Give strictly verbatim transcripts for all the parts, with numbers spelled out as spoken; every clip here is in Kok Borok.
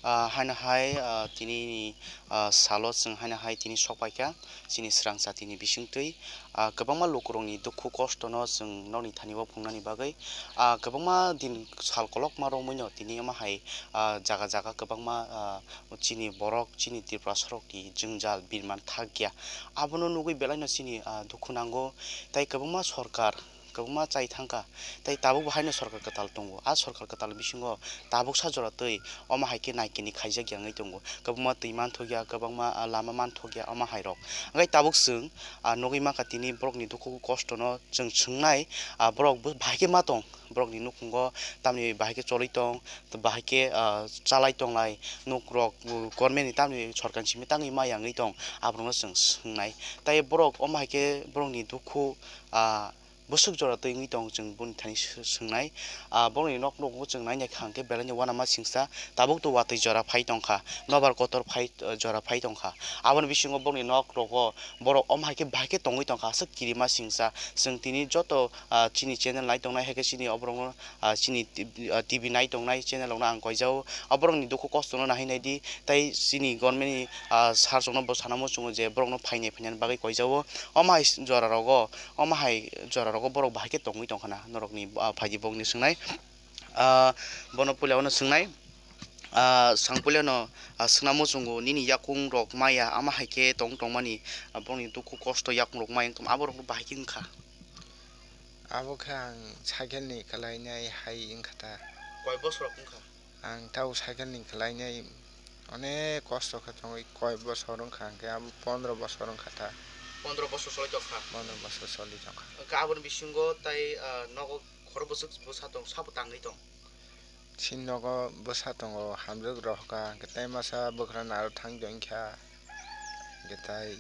Ah, haino hai, ah, tini ni, ah, salo chwng haino hai tini sok paikha chini swrang jatini bisingtwi. Ah, kwbangma lukurokni dukhu kostono chwng nokni thani o phungnani bagwi. Ah, kwbangma din sal kolokma romwino tini omo hai, ah, jaga jaga kwbangma, ah, chini borok, chini Tripurasarokni jwngjal birman thakya. Abono nugwi belaino chini, ah, dukhu nango. Tai kwbangma sorkar, kwbangma chai thangkha, tei tabukbo haino sorkar kwtal tongo. A sorkar kwtal bisingo tabuksa jora twi omo hai khe naikini khaijak ya wngwi tongo. Kwbangma twi manthokya, kwbangma, ah, lama manthokya omo hai rok. Hwnkhe tabuk chwng, ah, nugwi mankha tini borokni dukhu kostono chwng swngnai, ah, borok bo bahai khe ma tong, borokni nukhungo tamni bahai khe cholwi tong, bahai khe, ah, chalai tonglai, nukrok, uh, government ni tamni sorkar ni simi tangwi ma ya wngwi tong, aborokno chwng swngnai. Tai borok omo hai khe borokni dukhu, ah, bwswk jora twi wngwi tong, chwng boni thani sw-, swngnai. Ah, borokni nok nugo chwng nai nai kha hwnkhe belai no uanama singsa, tabuk to watwi jora phai tongkha, nobar kotor phai, jora phai tongkha. Aboni bisingo borokni nok rogo borok omo hai khe bahai khe tongwi tongkha, aswk kirima singsa. Chwng tini joto, ah, chini channel nai tongnai hai khe chini oborokno, ah, chini T V, ah, T V nai tongnai channel rokno ang koijao. Oborokni dukhu kostono nahai nai di, tei chini government ni, ah, sir rokno bo sana muchungo je borokno phainai phainani bagwi koijao. Omo hai jora rogo, omo hai jora rogo borok bahai khe tongwi tongkha na norokni, ah, phaidi bokni swngnai. Ah, bono puila uano swngnai. Ah, swng puilano, ah, swngna muchungo nini yakung rok maya ama hai khe tong tongmani, ah, borokni dukhu kosto yakung rok maya wngtong aborok bahai khe wngkha. Abo khe ang cycle ni khlainai hai wngkha ta. Koi bosor rok wngkha? Ang tabo cycle ni khlainai onek kosto khe tongwi koi bosor wngkha, hwnkhe abo pondro bosor wngkha ta. Pondro bosor choli tongkha? Pondro bosor choli tongkha. Hwnkhe aboni bisingo tai, ah, nogo khoro bwswk bwsa tong, sabo tangwi tong? Chini nogo bwsa tongo, hamjwk rohorkha, hwnkhe tai masa bwkhrano aro thangwi tongkha, hwnkhe tai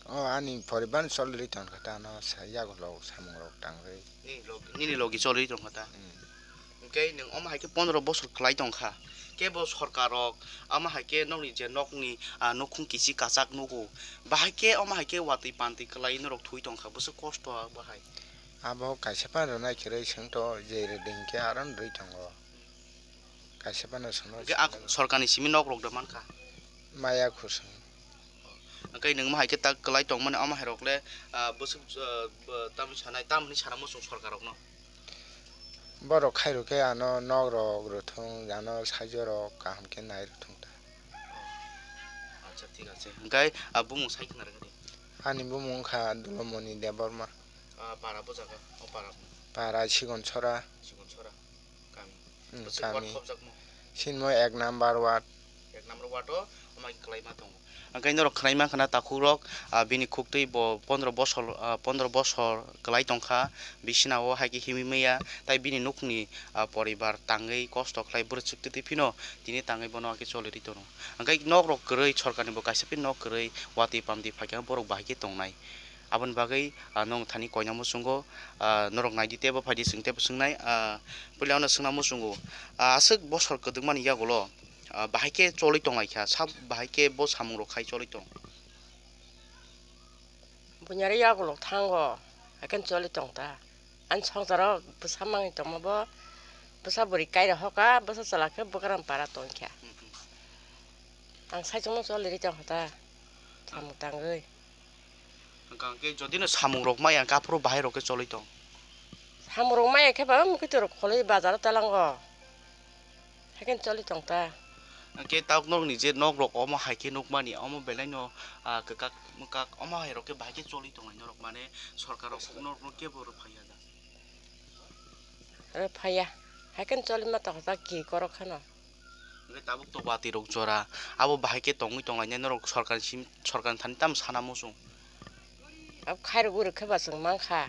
o ani poribar cholirwi tongkha ta, ano sa yagulo samungrok tangwi. Nini logi, nini logi cholirwi tongkha ta? Hmm. Hwnkhe nwng omo hai khe pondro bosor khlai tongkha, kebo sorkar rok omo hai khe nokni je nokni, ah, nukhung kichi kachak nugo, bahai khe omo hai khe watwi pantwi khlai norok thwi tongkha, bwswk kosto bahai. Abo kaisa phano rwnai kwrwi swngto, je rwdi hinkhe aro rwui tongo. Kaisa phano swngno. Hwnkhe a sorkarni simi nok rok da mankha? Maya khusung. Hwnkhe nwng ma hai khe tak kwlai tongmani, omo hai rok le, ah, bwswk, ah, bo-, tamni sanai, tamni sana muchung sorkar rokno? Borok khairokhe ano nok rok rwthung, ano saijo rok kaham khe nai rwthung ta. Acha, thik ache. Hwnkhe, ah, bumung sai khna rwgwi di. Ani bumung wngkha Dulomoni Debbarma. Ah, para bo jaga, o para. Para Sigon Sora. Sigon Sora. Kami. Hmm, bwswk kami. Ward khobjakmo? Sinmo ek number ward. Ek number ward o, omo hai kwlai ma tongo. Hwnkhe norok khwnai mankha na takhukrok, ah, bini khuktwi bo pondro bosor, ah, pondro bosor kwlai tongkha, bisina o hai khe himwi maya, tai bini nukhungni, ah, poribar tangwi kosto khlai bwrwi chwktwi twi phino tini tangwi bono hakhe cholirwi tono. Hwnkhe nok rok kwrwi, sorkarni bo kaisa phino nok kwrwi, watwi pamtwi phaikhe borok bahai khe tongnai. Aboni bagwi, ah, nwng thani koina muchungo, ah, norok naidi teibo phaidi chwng teibo swngnai, ah, puila ano swngna muchungo, ah, aswk bosor kwdwkmani yagulo, ah, bahai khe cholwi tonglaikha, sab bahai khe bo samungrok khai cholwi tong? Buini aro yagulo thango, haikhe choli tong ta. Ani songsaro bwsa mangwi tongma bo, bwsa bwrwi kairok hoka, bwsa chwla khe bwkran para tongkha. Ang saichungno cholirwi tongkha ta, samung tangwi. Hwnkha hwnkhe jodi no samung rok maya hwnkhe aphuru bahai rok khe cholwi tong? Samung rok maya khe ba mukhuitu rok kholwi bazar o talango. Haikhe choli tong ta. Hwnkhe tabuk norokni je nok rok omo hai khe nukmani, omo belai no, ah, kwkak mwkak omo hai rok khe bahai khe choli tongnai norok, mane sorkar rok norok no kebo rw phaiya da? Rw phaiya. Haikhe choli ma tong ta ki korok kheno. Hwnkhe tabuk to watwi rok jora, abo bahai khe tongwi tonglainai norok sorkar sim, sorkar thani tamo sana muchung? Abo khairok urwk khe ba chwng mankha.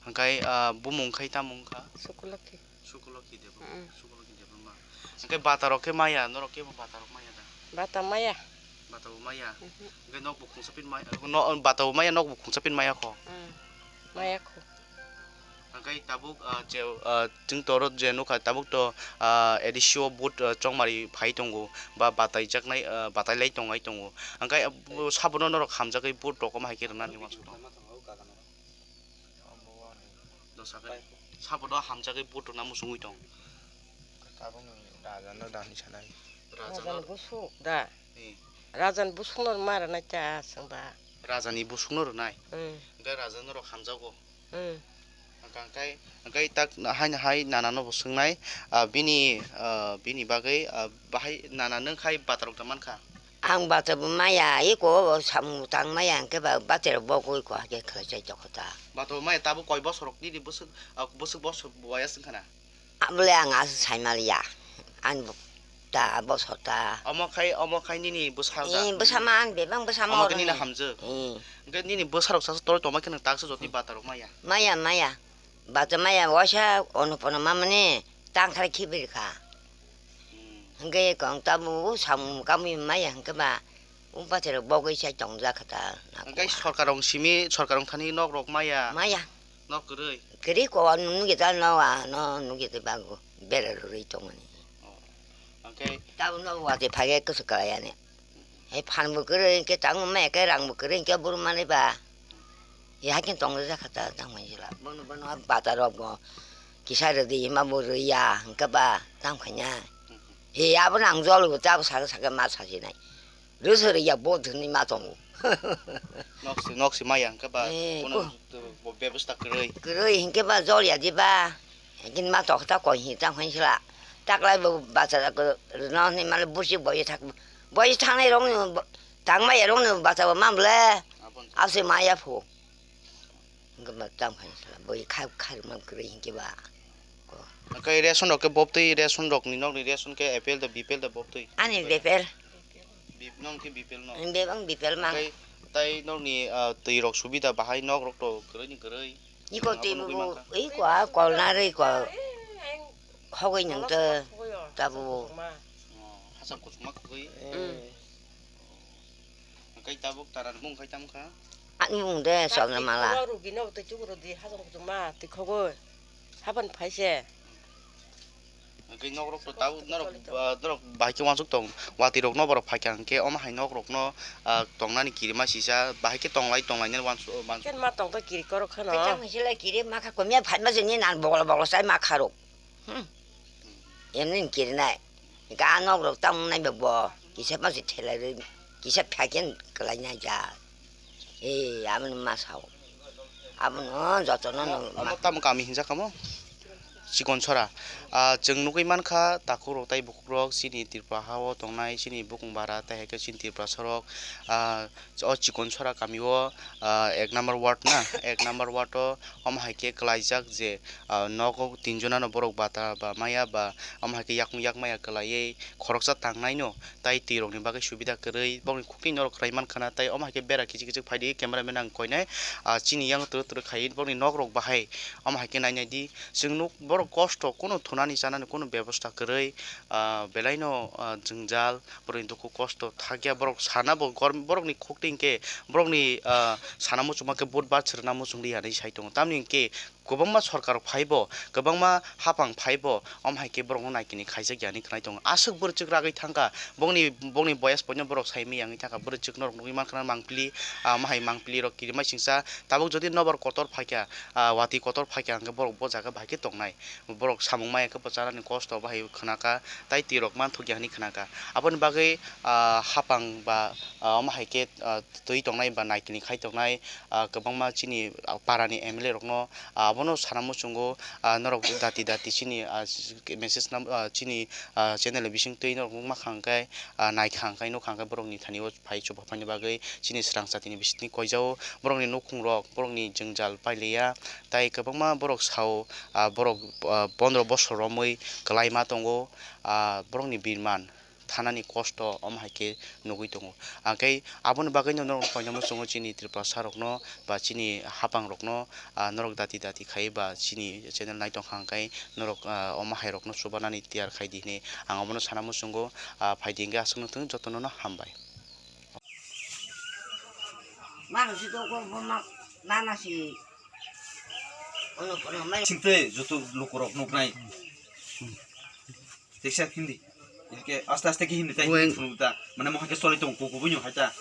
Hwnkhe, ah, bumung khai tamo wngkha? Sukulokhi. Sukulokhi Debbarma. Mm. Sukulokhi Debbarma. Hwnkhe bata rok khe maya, norok khe bo bata rok maya da? Bata maya. Bata bo maya? Mhm. Hwnkhe nok bo khungsa pin maya, no, bata bo maya, nok bo khungsa pin maya kho? Mm. Maya kho. Hwnkhe tabuk, ah, je, ah, chwng toro je nukha tabuk to, ah, A D C o vote, ah, chongmari phai tongo, ba batai jaknai, ah, batai lai tongai tongo. Hwnkhe, ah, bo sabono norok hamjagwi vote rok omo hai khe rwnani uansukha? Dosa khe? Sabono hamjagwi vote rwna muchungwi tong. Tabukni rajano dani sanai. Rajano Rajani busuk da. Eh. Rajani busukno rwma rwnai ta chwngba. Rajani busukno rwnai. Hmm. Hwnkhe raja norok hamjago. Hmm. Hwnkhe, hwnkhe tak haino hai nanano bo swngnai, ah, bini, ah, bini bagwi, ah, bahai nana nwng khai batarok da mankha. Ang bata bo maya, iko samung tang maya, hwnkhe ba bata rok bo koi ko hake khlai chai tokho ta. Bata bo maya tabuk koi bosor rok nini bwswk, ah, bwswk bosor boyas wngkha na? Abole ang aswk sai maliya. Ani bo ta bosor ta. Omo khai, omo khai nini bwsa da? Eh, bwsa ma, ani bebak bwsa ma. Omo khe nini hamjwk. Eh. Hwnkhe nini bwsa rok sasa toroi tongma khe nwng taksa jotoni bata rok maya. Maya, maya. Bata maya waisa ono pono mamani tangkhar khibir kha. Hmm. Hwnkhe kong tabu samung kamui maya hwnkhe ba, o bata rok bogwi sai tongjak kha ta. Hwnkhe sorkar rok simi, sorkar rok thani nok rok maya. Maya. Nok kwrwi? Kwrwi ko, ano nugwi ta no, ano nugwi ta bago bera rwi tongmani. Oh. Hwnkhe tabuk no watwi phage kwswk kwlai ani. Hai phan bo kwrwi, hwnkhe tangma maya khe rang bo kwrwi, hwnkhe buru manwi ba. Hai khe tong jak kha ta tang phai sila. Bono, bono bata rok bo kisa rwdi hima bo rwya, hwnkhe ba tang phai na. He abono ang jol bo tabuk saka saka ma sasinai. Rwswk rwya bo thwngwi ma tongo. Nok se, nok se maya hwnkhe ba, eh, bono bo bebostha kwrwi. Kwrwi hwnkhe ba jol ya di ba. Hwnkhe ma tokta koi hi tang khain sila. Taklai bo bacha rwno hwnwi male busi boi thak, boi thangnai rokni bo, tang maya rokni bacha bo ma bwle. Aboni. Ase maya phu. Hwnkhe ba tang khain sala, boi kha, kha rwma kwrwi hwnkhe ba. Ko. Hwnkhe ration rok khe bobtwi, ration rokni nokni ration khe A P L da B P L da bobtwi? Ani B P L. Bip-, nong khe B P L no? Ang bebak B P L mang. Hwnkhe tai nokni, ah, twi rok subida bahai nok rok to kwrwi ni kwrwi? Iko twi bo, iko a kol narwi ko khogwi nang to tabu. Oh, hachal kuchukma khogwi? Mm. Hwnkhe tabuk tara ni bung khai tamo kha? Ani bung de Chokna Mala. Rugi no twi chukuro di hachal kuchukma twi khogwi. Haban phaise. Hwnkhe nok rok to tabuk norok, ah, norok bahai khe uansuk tong. Watwi rok no borok phaikha hwnkhe omo hai nok rok no, ah, tongnani kirima sisa bahai khe tonglai tonglai nani uansuk, uansuk. Ken ma tong to kiri korok kheno. Kisa mwisila kiri ma kha komya phatma se ni nan bogol bogol sai ma kha rok. Hmm. Emni kirinai. Ga nok rok tamo nai ba bo. Kisa ma se thelai rwi, kisa phaikhe kwlai nai ja. Eh, aboni ma sao. Abono jotono no ma. Amo tamo kami hinjak kamo? Chikon Sora. Ah, chwng nugwi mankha takhuk rok tai bukhuk rok chini Tripura ha o tongnai chini bukung bara tai hai khe chini Tripura sorok. Ah, o Chikon Sora kami o, ah, ek number ward na, ek number ward o omo hai khe kwlaijak je, ah, nogo tin jona no borok bata ba maya ba omo hai khe yakung yak maya kwlaiwi khoroksa tangnai no tai twi rok ni bagwi subida kwrwi bokni khukti norok kwlai mankha na tai omo hai khe bera kichik kichik phaidi camera man ang koinai, ah, chini yang twrwk twrwk khai bokni nok rok bahai omo hai khe nai nai di chwng nuk borok kosto kunu thunani chanani kunu bebosta kwrwi, ah, belai no, ah, jwngjal. Borokni dukhu kosto thakya, borok sana bo gor-, borokni khukti hinkhe borokni, ah, sana muchungma khe vote bus rwna muchungli hinwi sai tongo. Tamni hinkhe kwbangma sorkar rok phaibo, kwbangma hapang phaibo, omo hai khe borokno naikini khaijak ya hinwi khwnai tongo. Aswk bwrwchwk ragwi thangkha, bongni, bongni boyas poino borok sai manya wngwi thangkha, bwrwchwk norok nugwi mankha na mangpili, ah, omo hai mangpili rok kirima singsa. Tabuk jodi nobar kotor phaikha, ah, watwi kotor phaikha, hwnkhe borok bo jaga bahai khe tongnai. Borok samung maya khe bo chanani kosto bahai khwnakha, tai twi rok manthokya hinwi khwnakha. Aboni bagwi, ah, hapang ba, ah, omo hai khe, ah, twi tongnai ba naikini khai tongnai, ah, kwbangma chini, ah, parani M L A rokno, ah, abono sana muchungo, ah, norok dati dati chini, ah, message nam, ah, chini, ah, channel bising twi norok nukma kha hwnkhe, ah, naikha hwnkhe nukha hwnkhe borokni thani o phai chubaphani bagwi chini swrang jatini bisingtwi koijao borokni nukhungrok borokni jwngjal pailiya. Tai kwbangma borok sao, ah, borok, ah, pondro bosor romwi kwlaima tongo, ah, borokni birman thanani kosto omo hai khe nugwi tongo. Hwnkhe aboni bagwino norok koinama chwngo chini Tiprasa rokno ba chini hapang rokno, ah, norok dati dati khai ba chini channel nai tongkha hwnkhe norok, ah, omo hai rokno chubanani tiyar khai di hinwi ang omono sana muchungo, ah, phaidi hwnkhe aswkno thung jotono no hambai. Mano si to ko ma nana si. Singte joto lukurok nuknai. Teksa hindi. Inke aste aste ke hindi tai. Mane mohake solai tong kuku bunyo haita.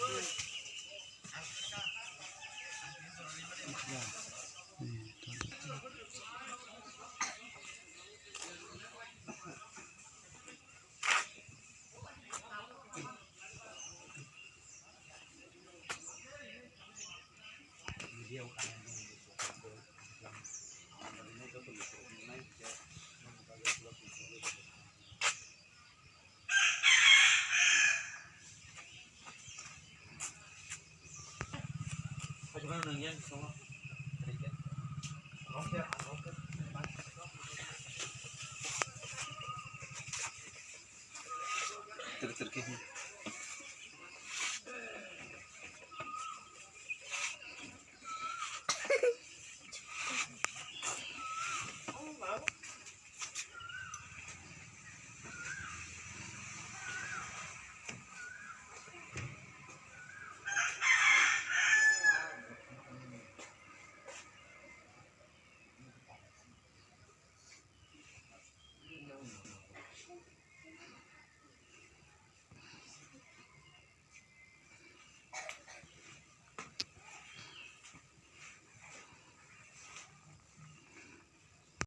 Tir tir khe.